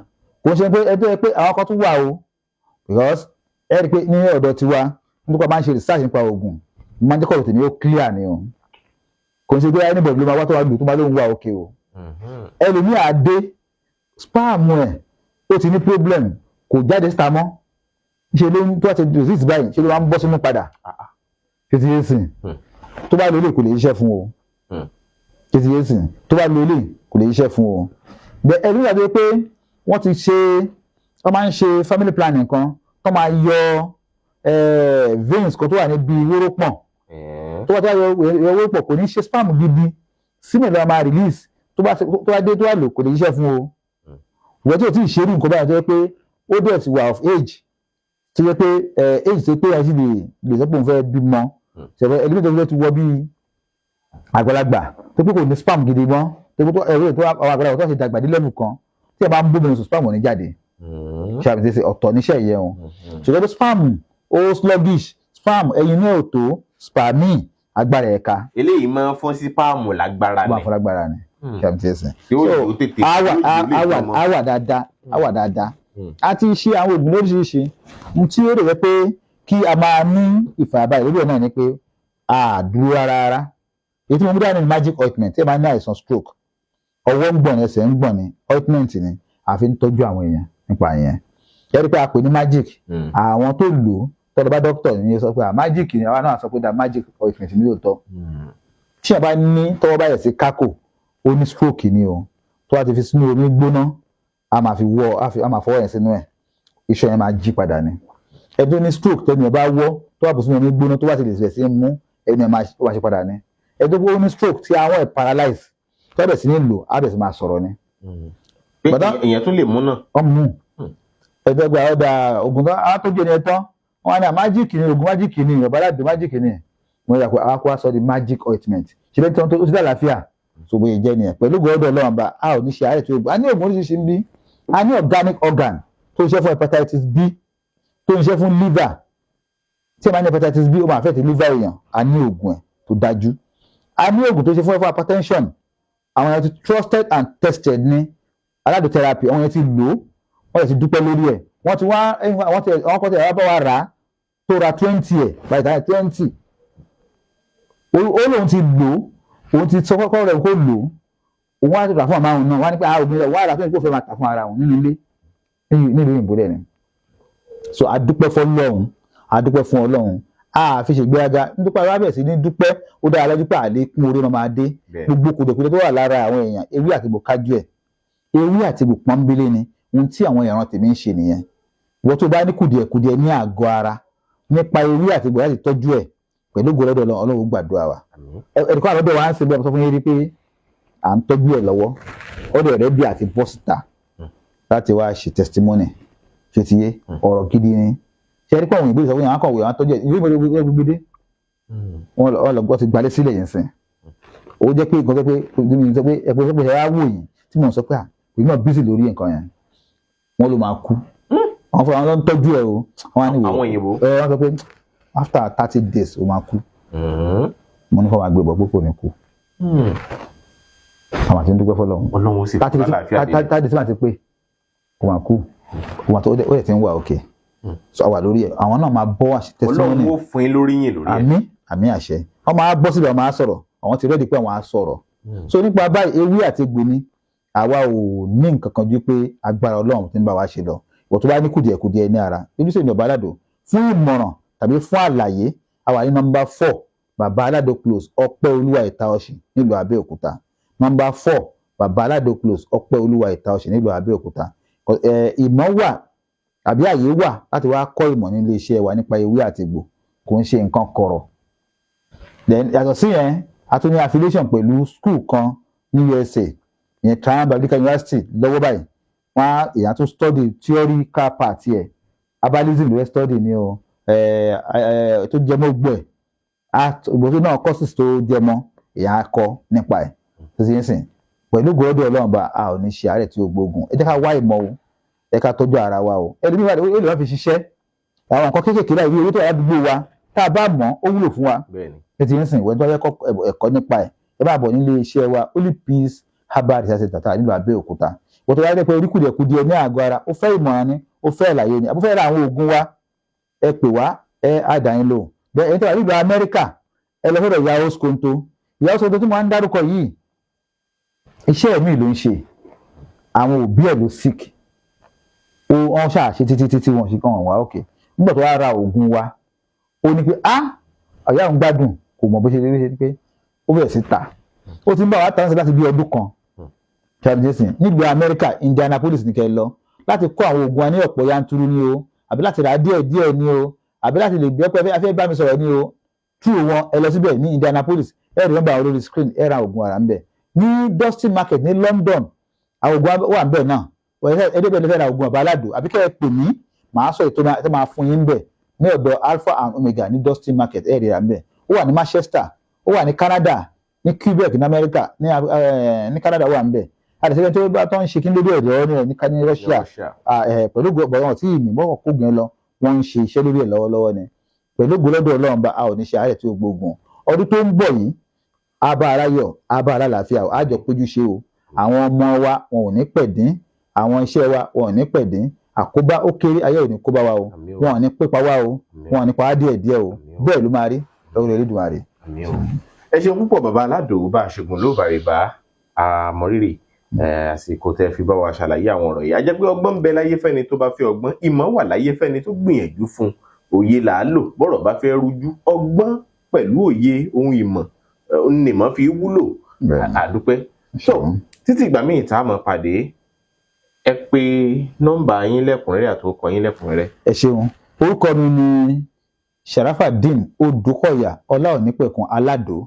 Kò ń ṣe pé ẹ tó yẹ pé àwọn kan tún wà o, because ẹ rí i pé ní ọ̀dọ̀ tiwa, nípa máa ń ṣe research nípa oògùn, máa ń jẹ́ kọ̀rọ̀ tèmi ó clear ni o. Kò ń ṣe pé anybody ló máa wá tó wá lù tó máa lóun wà òkè o. Ẹlòmíì àdé sperm ẹ̀, ó ti ní problem, kò jáde síta mọ́, ṣe ló ń tó bá ti resist báyìí, ṣe ló máa ń bọ́ sínú padà títí yé sìn. Tó bá lólè, kò lè ṣiṣẹ́ fún o. Títí yé sìn, tó bá lólè, kò lè ṣiṣẹ́ fún o. Bẹ́ẹ̀ ẹlòmíì àdé pé wọ́n ti ṣe, wọ́n máa ń ṣe family planning kan tó máa yọ veins kan tó wà níbi wórópọ̀n. Tó bá tó bá yọ wórópọ̀n, kò ní ṣe sperm gidi, semen ló máa release. Tó bá dé, tó bá lò, kò lè ṣiṣẹ́ fún o. Ìwọ tí o ti ṣerú nǹkan báyìí, tó yẹ pé ó dẹ̀ ti wà of age, tó yẹ pé age tó pé ẹ sì lè sọ pé òun fẹ́ bímọ, ṣẹ̀fẹ̀ ẹlòmíì tó fẹ́ ti wọ bí àgbàlagbà, tó pé kò ní sperm gidi mọ́, tó pé ẹ̀rọ tó àwọn àgbàlagbà tó ti dàgbà dé level kan, tí ẹ bá ń bóbìnrin sùn, sperm ò ní jáde. Ṣe àbí ṣe ọ̀tọ̀ níṣẹ́ yẹn o. Ṣùgbọ́n pé sperm ó sluggish, sperm ẹyin ní òtó, spermine agbára ẹ̀ka. Eléyìí máa ń fọ́n sí sperm lágbára ó máa ni. fún lágbára ni. Ṣe àbí ṣe Tí ó lè ó tètè àwà tí ó lè àwà tọmọ. Àwà dáadáa, àwà dáadáa. A ti ṣe àwọn oògùn lóríṣiríṣi n tí ó lè jẹ́ pé kí a máa ní ìfàyàbalẹ̀ lórí ẹ̀ náà ni pé a dúró rárá rárá. Èyí tí mo mú dání ni magic ointment. Tí ẹ máa ní àìsàn stroke, ọwọ́ ń gbọ̀n ní, ẹsẹ̀ ń gbọ̀n ní, ointment ni a fi ń tọ́jú àwọn èèyàn nípa yẹn. Ẹ rí i pé a pè ní magic. Àwọn tó lò ó tọ́lọ́ bá dókítà ní sọ pé magic ni. Àwa náà sọ pé da magic ointment ní lóòótọ́. Tí a bá ní tọwọ́ bá yẹ̀ sí kákò, ó ní stroke ni o, tó bá ti fi sínú omi gbóná, a máa fi wọ́, a máa fọwọ́ yẹn sínú ẹ̀, iṣan yẹn máa jí padà ni. Ẹni tó ní stroke, tẹnu ẹ̀ bá wọ́, tó bá bù sínú omi gbóná, tó bá ti lè bẹ̀rẹ̀ sí í mú, ẹnu ẹ̀ máa, ó máa ṣe padà ni. Ẹni tó ní stroke tí àwọn ẹ̀ paralyze, tó bẹ̀ sí ní lò, á bẹ̀ sí máa sọ̀rọ̀ ni. Pé èèyàn tún lè mú náà. Ọmú ẹgbẹ́ gba ọ̀dà oògùn tó àwọn tó jẹ́ ni ẹ tán, wọn ní magic ni, oògùn magic ni, ọ̀bá aládùn magic ni. Wọ́n yà pé àwọn akó wá sọ di magic ointment ṣe bẹ́ẹ̀ tí wọ́n tó ti dá àlàáfíà. So bóyá jẹ́ nìyẹn. Pẹ̀lú gbọ́dọ̀ Ọlọ́run bá a ò ní ṣe àárẹ̀ tó yẹ. A ní oògùn oríṣiríṣi ń bí. A ní organic organ tó ń ṣe fún hepatitis B, tó ń ṣe fún liver. Tí ẹ máa ní hepatitis B, ó máa affect liver èèyàn, a ní oògùn ẹ̀ tó dájú. A ní oògùn tó ṣe fún hypertension. Àwọn yẹn ti trusted and tested ní aládùn therapy. Àwọn yẹn ti lò ó, wọ́n ti dúpẹ́ lórí ẹ̀. Wọ́n ti wá, wọ́n ti, àwọn kọ́ ti ẹ̀rọ bá wa rà á, tó ra 20 ẹ̀ báyìí tàbí 20. Ó lóun ti lò ó, òun ti sọ kọ́kọ́ rẹ̀ kó lò ó, òun á ti rà fún àmà òun náà. Wọ́n á ní pé àwọn obìnrin wọ́n á rà tó ní kó fẹ́ máa tà fún ara òun nínú ilé nílùú òyìnbó dẹ̀ ni. So a dúpẹ́ fún Ọlọ́run, a dúpẹ́ fún Ọlọ́run. A fi ṣègbéraga nípa wá bẹ̀rẹ̀ sí ní dúpẹ́. Ó dára lọ́jọ́ pé àlékún orí máa dé. Gbogbo kùdìẹ̀kudiẹ tó wà lára àwọn èèyàn, ewé àti egbò kájú ẹ̀. Ewé àti egbò pọ́nbélé ni. Ohun tí àwọn ìran tèmi ń ṣe nìyẹn. Ìwọ tó bá ní kùdìẹ̀kudiẹ ní àgọ́ ara, nípa ewé àti egbò láti tọ́jú ẹ̀, pẹ̀lú ògo lọ́dọ̀ Ọlọ́run, Ọlọ́run gbàdúrà wa. Ẹ̀ẹ́dẹ̀kọ́ àlọ́dọ̀ wa ń ṣe bí ọmọ sọ fún yín rí pé à ń tọ́jú ẹ̀ lọ́wọ́, ọ̀dọ̀ rẹ̀ bí àti bọ́ síta láti wá ṣe testimony. Ṣe ti yé? Ọ̀rọ̀ gidi ni. Ṣe é rí pé àwọn òyìnbó ìsọfún yẹn, àwọn akọ̀wé, àwọn tọ́jú ẹ̀, ìwé ìwé gbogbo dé, wọ́n lọ gbọ́ ti gbalẹ̀ sílẹ̀ yẹn sìn. Ó jẹ́ pé nǹkan tó pé mi sọ pé ẹ̀pẹ́ sọ pé ẹ wá wò yìí tí mò ń sọ pé à èmi náà busy lórí nǹkan yẹn, wọ́n ló máa kú. Àwọn fúnra wọn ló ń tọ́jú ẹ o. Wọ́n á ní wò Àwọn òyìnbó. Ẹ wọ́n sọ pé after 30 days, ó máa kú. Mo ní kó máa gbé bọ̀ pé kò ní kú. Àwọn àti ń dúpẹ́ fọlọ́run. Ọlọ́run sì fún àlàáfíà dé. 30 days máa ti pé, kò máa kú, kò máa tó. Ó dẹ̀ ti ń wà òkè. So àwà lórí ẹ̀, àwọn náà máa bọ́ wá sí testimony. Ọlọ́run ó fún yín lóríyìn lórí ẹ̀. Àmín, àmín, àṣẹ. Wọ́n máa bọ́ síbẹ̀, wọ́n máa sọ̀rọ̀. Àwọn ti ready pé àwọn á sọ̀rọ̀. So nípa báyìí, ewé àti egbò ni. Àwa ò ní nǹkan kan ju pé agbára Ọlọ́run tí ń bá wa ṣe lọ. Ìwọ tó bá ní kùdìẹ̀kudiẹ ní ara, ojúṣe ní Bàbá Aládò fún ìmọ̀ràn tàbí fún àlàyé, a wà ní nọ́mbà 4, Bàbá Aládò Close, Ọpẹ́ Olúwa, Ìta Ọ̀sìn, nílùú Abẹ́òkúta. Nọ́mbà 4, Bàbá Aládò Close, Ọpẹ́ Olúwa, Ìta Ọ̀sìn, nílùú Abẹ́òkúta. Ìmọ̀ wà àbí àyè wà láti wá kọ́ ìmọ̀ nílé iṣẹ́ wa nípa ewé àti egbò. Kò ń ṣe nǹkan kọ̀rọ̀. Then yàtọ̀ sí yẹn, a tún ní affiliation pẹ̀lú school kan ní USA, ìyẹn Triumph Biblical University. Lọ́wọ́ báyìí, wọ́n á èèyàn tún study theoretical part ẹ̀, herbalism ló fẹ́ study ní o, tó jẹ mọ́ gbọ́ ẹ̀, ìgbòho náà, courses tó jẹ mọ́, èèyàn á kọ́ nípa ẹ̀ tó ti ń sìn. Pẹ̀lú gbọ́dọ̀ Ọlọ́run bá a ò ní ṣe àárẹ̀ tí ó gbógun. Ẹ jẹ́ ká wá ìmọ̀ o, ẹ ká tọ́jú ara wa o. Ẹlòmíì wà, ó lè má fi ṣiṣẹ́. Àwọn nǹkan kéékèèké láì rí owó tó wà ládùúgbò wa, tá a bá mọ̀, ó wúlò fún wa. Ẹ ti ń sìn ìwé tó yẹ kọ́ ẹ̀kọ́ nípa ẹ̀, ẹ bá bọ̀ nílé iṣẹ́ wa, Holy Peace Herbal Research Center tá nílùú Abẹ́òkúta. Wọ́n tó wáyé pé orí kùdìẹ̀kudiẹ ní àgọ́ ara, ó fẹ́ ìmọ̀ràn ni, ó fẹ́ àlàyé ni, àbó fẹ́ ra àwọn oògùn wa, ẹ pè wá, ẹ á dá yín lóhùn. Bẹ́ẹ̀ ẹni tó wà nílùú Amẹ́ríkà, ẹ lọ sọ́dọ̀ Yahoo Skonto. Yahoo Skonto tí mo máa ń dárúkọ yìí, iṣẹ́ mi ló ń ṣe. Àwọn òbí ẹ̀ ló sick. Ó wọ́n ṣàṣe títí títí, wọn ṣe kàn wá òkè. Nígbà tó wá ra oògùn wa, ó ní pé ah, ọ̀yá òun gbádùn, kò mọ̀ bó ṣe rí pé ó bẹ̀rẹ̀ sí ta. Ó ti ń bá wa tà láti bí ọdún kan. Charlie Jason nílùú Amẹ́ríkà, Indianapolis ní kẹ́ ẹ lọ láti kó àwọn oògùn wa ní ọ̀pọ̀ yanturu ní o, àbí láti rà á díẹ̀ díẹ̀ ní o, àbí láti lè gbé pé afẹ́ bá mi sọ̀rọ̀ ní o, tú wọn, ẹ lọ síbẹ̀ ní Indianapolis. Ẹ rí nọ́mbà lórí screen, ẹ ra oògùn ara ń bẹ̀. Ní Dustin Market ní London, àwọn oògùn wà ń bẹ̀ náà. Ẹ débẹ̀ lè fẹ́ ra oògùn Bàbá Aládò, àbí kẹ́ ẹ pè mí, màá sọ ètò tó máa fún yín bẹ̀ ní ọ̀dọ̀ Alpha and Omega ní Dustin Market. Ẹ rí ra ń bẹ̀. Ó wà ní Manchester, ó wà ní Canada, ní Quebec ní America, ní Canada wà ń bẹ̀. Àdìsẹ́yìn tó bá tó ń ṣe kí n lóde ọ̀dọ́ ní Russia pẹ̀lú gbọ̀ngàn tí ìmì mọ́kàn kó gbìn lọ, wọ́n ń ṣe iṣẹ́ lórí ẹ̀ lọ́wọ́lọ́wọ́ ni. Pẹ̀lú gbọ́dọ̀ Ọlọ́run bá a ò ní ṣe àárẹ̀ tí ó gbógun. Ọdún tó ń bọ̀ yìí, á bá ara yọ̀, á bá ara làáfíà, á jọ péjú ṣe o. Àwọn ọmọ wa, wọn ò ní pẹ̀dín. Àwọn iṣẹ́ wa, wọn ò ní pẹ̀dín. Àkóbá ó kéré, ayé ò ní kóbá wa o. Àmín o. Wọn ò ní pípa wa o. Àmín o. Wọn ò ní pa á díẹ̀ díẹ̀ o. Àmín o. Bẹ́ẹ̀ ló máa rí lọ́wọ́ Elédùmarè. Àmín o. Ẹ ṣeun púpọ̀, bàbá Aládò bá aṣègùn ló bàrìbà. Àmọrírì àsìkò tẹ́ fi bá wa ṣàlàyé àwọn ọ̀rọ̀ yìí. A jẹ́ pé ọgbọ́n ń bẹ láyé fẹ́ni tó bá fẹ́ ọgbọ́n, ìmọ̀ wà láyé fẹ́ni tó gbìyànjú fún un, òye là á lò bọ́rọ̀ bá fẹ́ rújú. Ọgbọ́n pẹ̀lú òye ohun ìmọ̀ nìmọ̀ fi wúlò. Bẹ́ẹ̀ni. Àdúpẹ́ tó. Títí ìgbà míì tá a mọ̀ pàdé, ẹ pé nọ́mbà yín lẹ́kùnrẹ́rẹ́ àti orúkọ yín lẹ́kùnrẹ́rẹ́. Ẹ ṣeun. Orúkọ mi ni Sharafadeen Odùkọ̀yà Ọláonípẹ̀kun Aládò,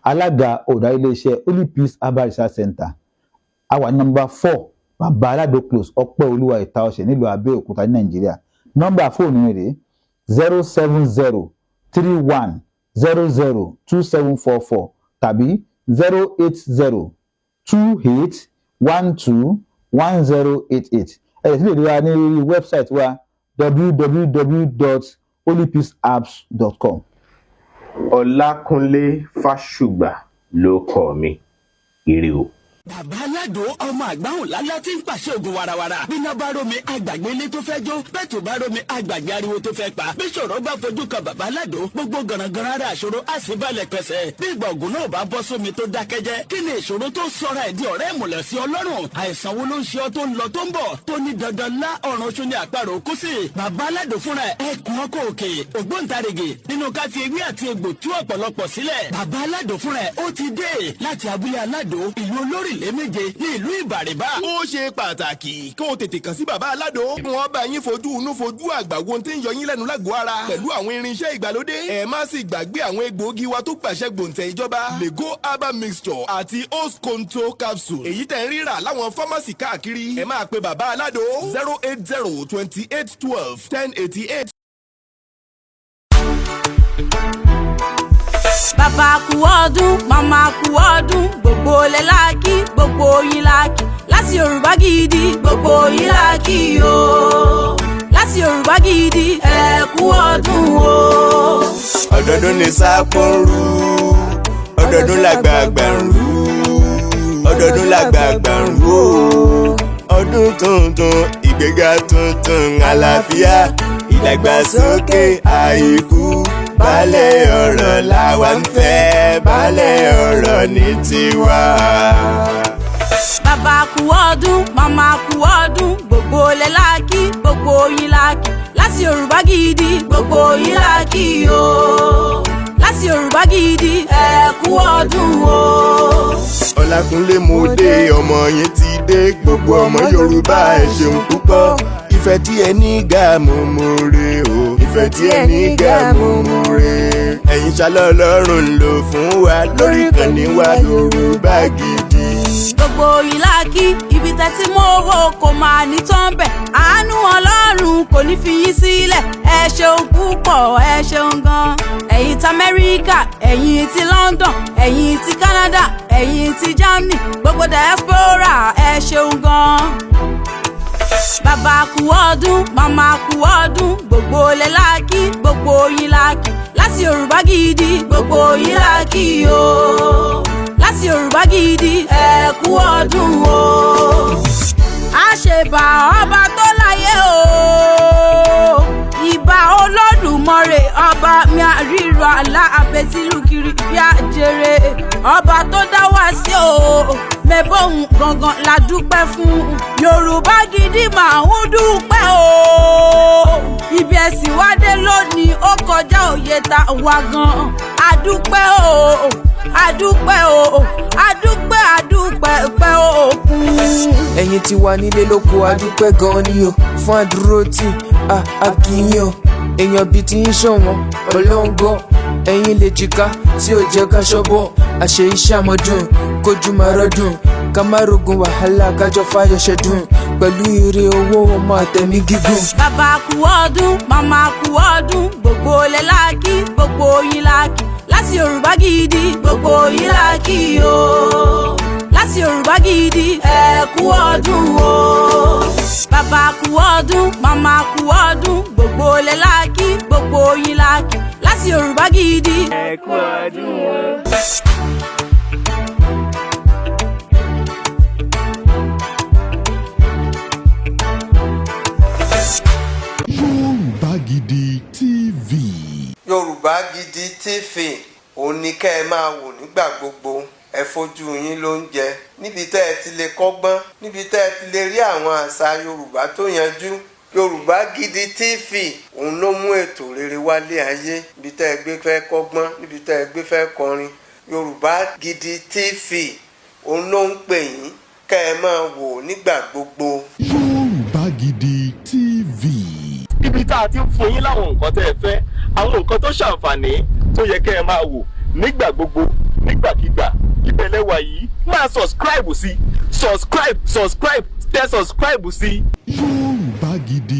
alága ọ̀dà iléeṣẹ́ Holy Peace Herbal Research Center. A wà ní nọ́mbà 4, Bàbá Aládò Close, Ọpẹ́ Olúwa, Ìta Ọ̀sẹ̀, nílùú Abẹ́òkúta ní Nàìjíríà. Nọ́mbà fóònù mi rèé: 07031002744 tàbí 08028121088. Ẹ lè tún lè rí wa ní orí website wa, www.holypeaceapps.com. Ọlákúnlé Fásùgbà ló kọ mi. Ire o. Bàbá Aládò, ọmọ àgbáhùn lálá tí ń pàṣẹ ògùn warawara. Bíná bá rómi, àgbàgbé ilé tó fẹ́ jó. Bẹ́ẹ̀ tó bá rómi, àgbàgbé ariwo tó fẹ́ pa. Bí ṣòro bá fojú kan bàbá Aládò, gbogbo gànàgànà ara àṣòro á sì balẹ̀ pẹ̀sẹ̀. Bí ìgbà ògùn náà bá bọ́ sómi tó dákẹ́jẹ́, kí ni ìṣòro tó sọra ẹ̀ di ọ̀rẹ́ ìmùlẹ̀ sí Ọlọ́run? Àìsàn wo ló ń ṣe ọ́ tó ń lọ tó ń bọ̀, tó ní dandan lá ọ̀run oṣù ní àparò kú sí? Bàbá Aládò fúnra ẹ̀ ẹkùn ọkọ̀ òkè, ògbóǹtarìgì nínú ká fi ewé àti egbò tú ọ̀pọ̀lọpọ̀ sílẹ̀. Bàbá Aládò fúnra ẹ̀ ó ti dé láti abúlé Aládò, ìlú olórílẹ̀ méje ní ìlú Ìbàrìbà. Ó ṣe pàtàkì kó o tètè kàn sí bàbá Aládò, kí wọ́n bá yín fojú inú fojú àgbà wo tí ń yọ yín lẹ́nu lágọ̀ọ́ ara pẹ̀lú àwọn irinṣẹ́ ìgbàlódé. Ẹ má sì gbàgbé àwọn egbòogi wa tó gbàṣẹ gbòǹtẹ̀ ìjọba, Lego Herbal Mixture àti Osconto Capsule, èyí tẹ̀ ń rírà láwọn fámásì káàkiri. Ẹ máa pe bàbá Aládò 08028121088. Bàbá kú ọdún, màmá kú ọdún, gbogbo lẹ láàkì, gbogbo yín láàkì láti Yorùbá Gidi, gbogbo yín láàkì o láti Yorùbá Gidi. Ẹ kú ọdún o. Ọdọọdún ní sápó ń rú, ọdọọdún làgbààgbà ń rú, ọdọọdún làgbààgbà ń rú o. Ọdún tuntun, ìgbéga tuntun, àlàáfíà, ìdàgbàsókè, àìkú balẹ̀ ọ̀rọ̀ làwa ń fẹ́, balẹ̀ ọ̀rọ̀ ní tiwa. Bàbá kú ọdún, màmá kú ọdún, gbogbo lẹ láàkì, gbogbo yín láàkì láti Yorùbá Gidi, gbogbo yín láàkì o láti Yorùbá Gidi. Ẹ kú ọdún o. Ọlákúnlé mo dé, ọmọ yín ti dé. Gbogbo ọmọ Yorùbá, ẹ ṣeun púpọ̀. Ìfẹ́ tí ẹ ní gà mo mọ̀re o, ìfẹ́ tí ẹ ní gà mo mọ̀re. Ẹ̀yin ṣálọ́ Ọlọ́run lò fún wa lórí ìkànnì wa Yorùbá Gidi. Gbogbo yín láàkì. Ibi tẹ́tí mọ́ owó kò máa ní tán bẹ̀, àánú Ọlọ́run kò ní fi yín sílẹ̀. Ẹ ṣeun púpọ̀, ẹ ṣeun gan. Ẹ̀yin ti Amẹ́ríkà, ẹ̀yin ti London, ẹ̀yin ti Canada, ẹ̀yin ti Germany, gbogbo diaspora, ẹ ṣeun gan. Bàbá kú ọdún, màmá kú ọdún, gbogbo lẹ láàkì, gbogbo yín láàkì láti Yorùbá Gidi, gbogbo yín láàkì o láti Yorùbá Gidi. Ẹ kú ọdún o. Àṣebà ọba tó láyé o, ìbà Olódùmarè, ọba mi àríro àlá, àbẹ̀tìlúkiri bí àjèrè, ọba tó dá wá sí o mẹ́bọ̀hún gangan la dúpẹ́ fún. Yorùbá Gidi máa ń dúpẹ́ o. Ibi ẹ̀sìn wá dé lónìí, ó kọjá òye ta wá gan. Adúpẹ́ o, adúpẹ́ o, adúpẹ́, adúpẹ́ pẹ́ òkun. Ẹ̀yin tí wà nílé lóko, adúpẹ́ gan ni o fún àdúró tí a kì í yàn. Èèyàn bíi ti ń ṣọ̀wọ́n, Ọlọ́run gbọ́. Ẹ̀yin lè jìká tí ò jẹ́ ká ṣọ́bọ̀ àṣẹ iṣẹ́ àmọ́dún, kójú máa rọ́dùn, ká má rogun wàhálà, kájọ fáyọ̀ ṣẹ́dùn pẹ̀lú ire owó, ọmọ, àtẹ̀mí gígùn. Bàbá kú ọdún, màmá kú ọdún, gbogbo lẹ láàkì, gbogbo yín láàkì láti Yorùbá Gidi, gbogbo yín láàkì o láti Yorùbá Gidi. Ẹ kú ọdún o. Bàbá kú ọdún, màmá kú ọdún, gbogbo lẹ láàkì, gbogbo yín láàkì láti Yorùbá Gidi. Ẹ kú ọdún o. TV, òun ni kẹ́ ẹ máa wò nígbà gbogbo. Ẹ fojú yín ló ń jẹ níbi tẹ́ ẹ ti lè kọ́gbọ́n, níbi tẹ́ ẹ ti lè rí àwọn àṣà Yorùbá tó yanjú. Yorùbá Gidi TV, òun ló mú ètò rere wálé ayé. Níbi tẹ́ ẹ gbé fẹ́ kọ́gbọ́n, níbi tẹ́ ẹ gbé fẹ́ kọrin, Yorùbá Gidi TV, òun ló ń pè yín kẹ́ ẹ máa wò nígbà gbogbo. Yorùbá Gidi TV. Ibi tá a ti ń fún yín láwọn nǹkan tẹ́ ẹ fẹ́, àwọn nǹkan tó ṣàǹfààní tó yẹ kẹ́ ẹ máa wò nígbà gbogbo, nígbàkigbà, ìbẹ̀lẹ̀ wà yìí. Máa subscribe sí, subscribe, subscribe, tẹ subscribe sí. Yorùbá Gidi.